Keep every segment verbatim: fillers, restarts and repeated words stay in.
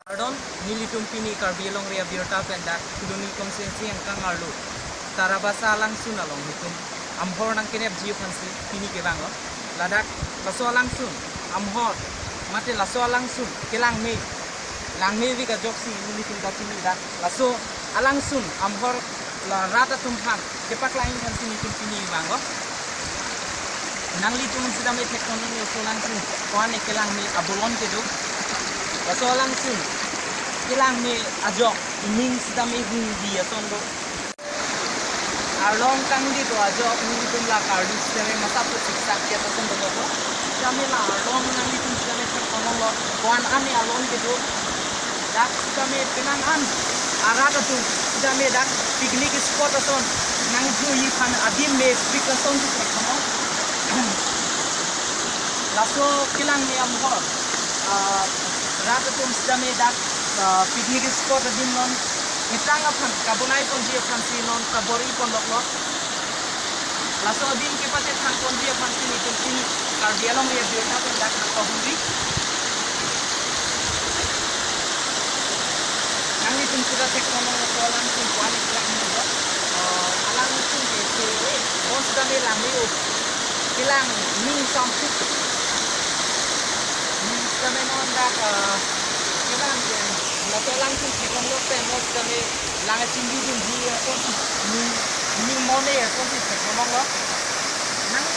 Kardom, nelitum pini Karbi Anglong area abirta pen dak Phuloni constituency angkang arlo Tarabasa alangsun along nelitum amhor nangkenepji aphansi pini kevanglo. Ladak laso alangsun amhor mate laso alangsun kelangme, langmevek ajoksi nelitum ta pini dak laso alangsun amhor la rat atum aphan kepaklang aphansi nelitum pini vanglo. Nanglitum sitame thekthe non laso alangsun ko-an kelangme abolon kedo. Laso alangsun kelangme ajok ining sitame hungdi ason do. Arlong kangdi do ajok nelitum la kardi sitame masa pu siksak ke ason do. Sitame la arlong nanglitum sitame thekthe nonlo, ko-an arlong kedo. Dak sitame penang an arat atum sitame dak picnic spot ason nangjuji aphan adim mepik ason si thekthe non. Laso kelangme amhor, ah, rat atum sitame dak, ah, picnic spot adim non ephrang aphan kabonai ponji aphansi non kabor-i ponloklo. Laso adim kepachethang ponji aphansi nelitum pini Karbi Anglong area abirta pen dak nangpahumri. Nanglitum sita thekthe non laso alangsun ko-an kelangme do. Ah, alangsun ke, ke, eh, non sitame langme-o. Kelang ning samsuk. Ning sitame non dak, ah, kelang ke. Laso alangsun theklonglok pen non sitame lang chingki chingki ason si ning, ning mone ason si theklonglo. Nang,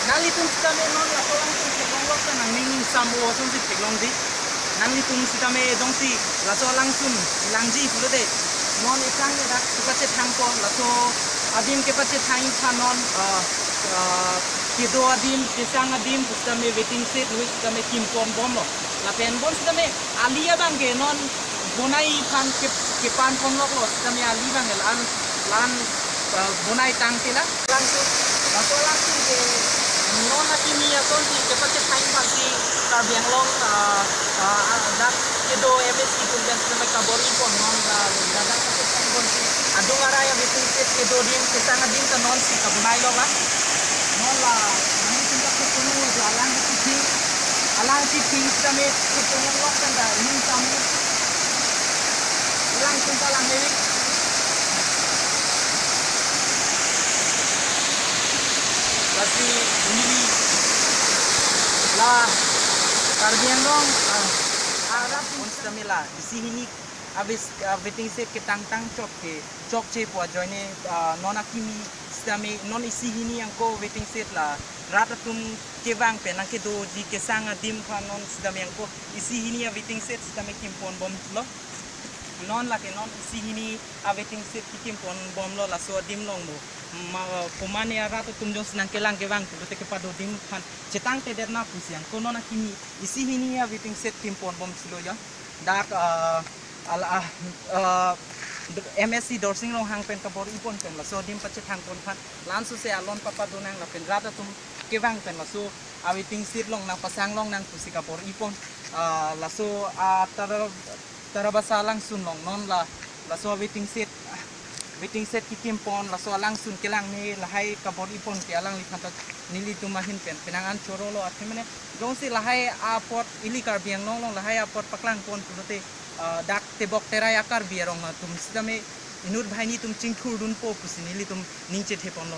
nanglitum sitame non laso alangsun theklonglok pen nangning ning sam-o ason si theklongji. Nanglitum sitame jongsi laso alangsun langji pulote non ephrang dak kepachethang pon, laso adim kepachethang aphan non, ah, ah, kedo adim, kesang adim sitame waiting shed lui sitame kim ponbomlo. Lapen bonsitame ali abang ke non bonai aphan ke, kepan ponloklo, sitame ali abang ke la-an, la-an, ah, bonai tangte la. Alangsun, laso alangsun ke non akimi ason si kepachethang aphansi Karbi Anglong, ah, ah, ah, dak kedo M A C atum pen sitame kabor-i pon non la, la dak kepachethang ponsi adung arai a-waiting shed kedo adim, kesang adim ta non si kabonailok la. Non la, nelitum ta thekthe non la alang si thing, alang si thing sitame thekthe nonlok pen ta ning sam. Alangsun ta langme. Lasi neli la Karbi Anglong, ah, arat atum sitame la isi hini a-wait-, a-waiting shed ketangtang chot ke chokche pu ajoine, ah, non akimi sitame non isi hini ako waiting shed la rat atum kevang pen nangkedoji kesang adim aphan non sitame ako isi hini a-waiting shed sitame kim ponbomlo. Non lake non isi hini a-waiting shed kekim ponbomlo laso adim along mo. Ma, komane arat atum jongsi nangkelang kevang pulote kepado adim aphan chetangtedet ma pusi ako non akimi isi hini a-waiting shed kim ponbomsilo ya. Dak, ah, ala, ah, ah, M A C Dorsing Ronghang pen kabor-i pon pen laso adim pachethang pon aphan la-an sose alon papado nang lapen rat atum kevang pen laso a-waiting shed along nangpasang longnang pusi kabor-i pon. Ah, laso, ah, Tara, Tarabasa alangsun along non la laso waiting shed, waiting shed kekim pon, laso alangsun kelangme lahai kabor-i pon ke alangliphan ta nelitum ahin pen penang an chorolo, athemene jongsi lahai apot ili Karbi Anglong along lahai apot paklang pon pulote, ah, dak tebok terai a-Karbi arong atum sitame inut banghini atum chingthurdunpo pusi nelitum ning chethe ponlo.